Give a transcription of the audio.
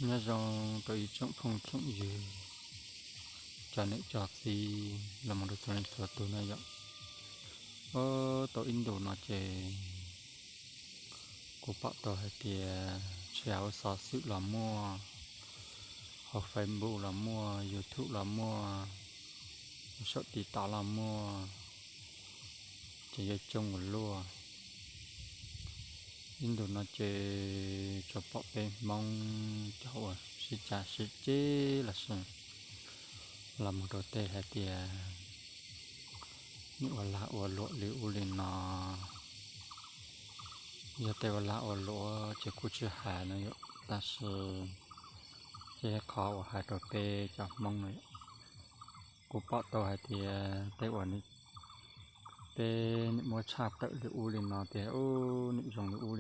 Nyob zoo rau ib tsoom phooj tsoom ywg, cov niam cov txiv los mus rau txhua leej txhua tus na yom. Tau ib ntus no ces kuv pom tau hais tias tsis hais hauv xov xwm los muaj, hauv Facebook los muaj, YouTube los muaj, saum TikTok los muaj, ces yuav coob ua luaj. Ib ntus no ces tsuas pom peb Hmoob cov uas sib cav sib ceg los sis los mus rau tej hais tias nim ua lag ua luam li ub li no. Yog tej ua lag ua luam ces kuv tsis hais no yom, tab sis ces qhov uas hais rau peb cov Hmoob no yom, kuv pom tau hais tias tej uas peb nim muab tshaj tawm li ub li no tias ub nim zoo li ub li